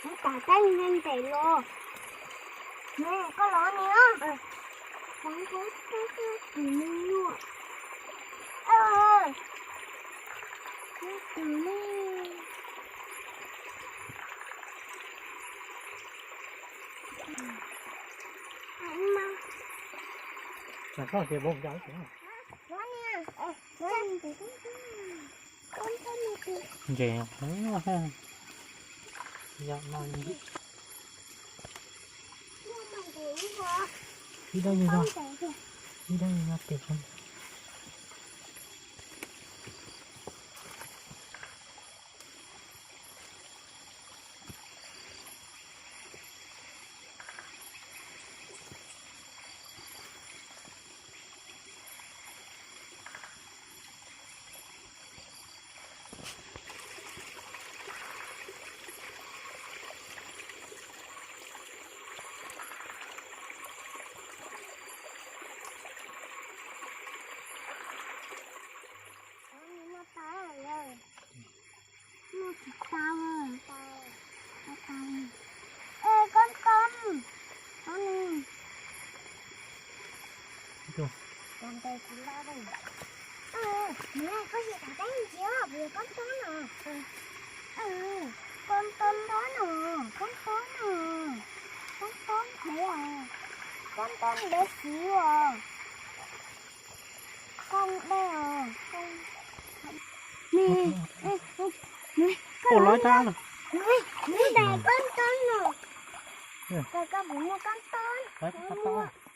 Kuv tam teeb ntev los. Nws koj los ni. Kuv tus me nyuam. Kuv tus me. Los ni. Ntses, yog no, ib dab yog, ib dab yog no tias. Noj tsis tau. Ê, koob koob. Koob ni. Koob toob. Koob toob ntab no, koob toob no. Koob toob ntev os. Koob toob ntev xwb os. Koob dej os. Nws, nws, nws, koj los tab. Nws, nws daim koob toob no. Koj, koj puas muaj koob toob?